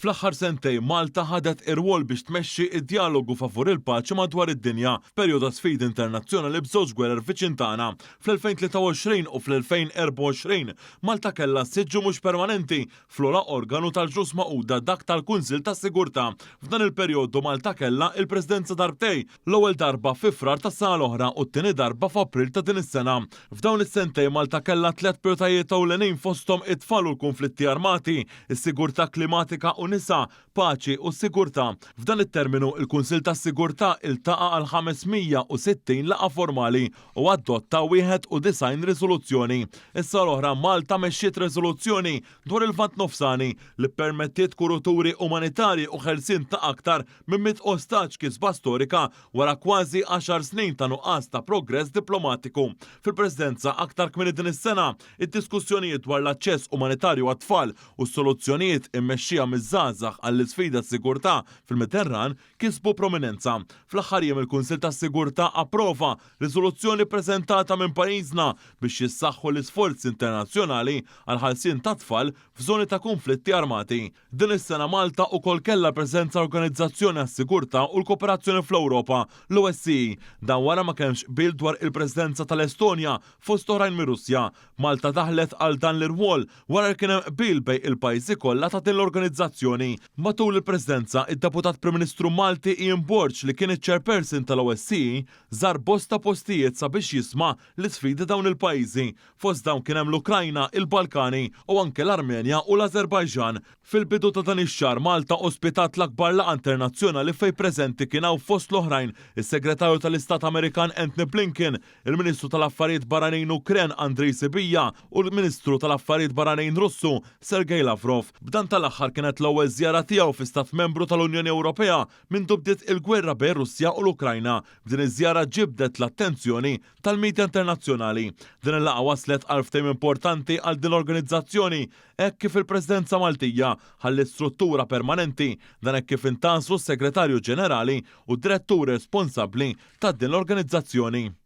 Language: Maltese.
Fl-aħħar sentejn Malta ħadet ir-rwol biex tmexxi d-djalogu favur il-paċi madwar id-dinja f'perjodu ta' sfidi internazzjonali b'żewġ gwerer viċin tagħna. Fl-2023 u fl-2024, Malta kellha siġġu mhux permanenti fl-ogħla organu tal-Ġnus Magħquda, dak tal-Kunsill tas-Sigurtà. F'dan il-perjodu Malta kellha il-Presidenza darbtejn, l-ewwel darba fi Frar tas-sena l-oħra u t-tieni darba f'April ta' din is-sena. F'dawn is-sentejn Malta kellha tlett prijoritajiet ewlenin fosthom it-tfal u l-kunflitti armati, is-sigurtà klimatika u nisa, paċi u sigurtà. F'dan it-terminu, il-Kunsill tas-Sigurtà iltaqa' għal 560 laqgħa formali u adotta 91 riżoluzzjoni. Is-sena l-oħra Malta mexxiet riżoluzzjoni dwar il-Lvant Nofsani li ppermettiet kuruturi umanitarji u ħelsien ta' aktar minn 100 ostaġġ kisba storika wara kważi għaxar snin ta' nuqqas ta' progress diplomatiku. Fil-Presidenza aktar kmieni din is-sena, id-diskussjonijiet dwar l-aċċess umanitarju għat-tfal u s-soluzzjonijiet immexxija miż-żgħażagħ għall-isfida sigurtà fil-Mediterran kisbu prominenza. Fl-aħħar jiem il-Kunsill tas-Sigurtà approva riżoluzzjoni ppreżentata minn pajjiżna biex jissaħħu l-isforzi internazzjonali għall-ħarsien tat-tfal f'żoni ta' kunflitti armati. Din is-sena Malta ukoll kellha l-preżenza Organizzazzjoni għas-Sigurtà u l-Kooperazzjoni fl-Ewropa, l-OSCE. Dan wara ma kemx qbil dwar il-Presidenza tal-Estonja, fost oħrajn mir-Russja. Malta daħlet għal dan l-irwol wara li kien hemm qbil bejn il-pajjiżi kollha ta' din l-organizzazzjoni. Matul il-Presidenza, id-Deputat Prim Ministru Malti Ian Borg li kien iċ-Chairperson tal-OSCE żar bosta postijiet sabiex jisma' l-isfidi dawn il-pajjiżi. Fost dawn kien hemm l-Ukrajna, il-Balkani u anke l-Armenja u l-Ażerbajġan. Fil-bidu ta' dan ix-xahar Malta ospitat l-akbar laqgħa internazzjonali fejn preżenti kien hawn fost l-oħrajn is-Segretarju tal-Istat Amerikan Antony Blinken, il-Ministru tal-Affarijiet Barranin Ukren Andriy Sybiha u l-Ministru tal-Affarijiet Barranin Russu Sergei Lavrov. B'dan tal-aħħar kienet l-ewwel żjara tiegħu fi stat membru tal-Unjoni Ewropea mindu bdiet il-gwerra bejn ir-Russja u l-Ukrajna. B'din iż-żjara ġibdet l-attenzjoni tal-midja internazzjonali. Din il-laqgħa wasslet għal ftehim importanti għal din l-organizzazzjoni hekk kif il-Presidenza Maltija ħalliet struttura permanenti, dan hekk kif intgħażlu s-Segretarju Ġenerali u d-Direttur responsabbli ta' din l-organizzazzjoni.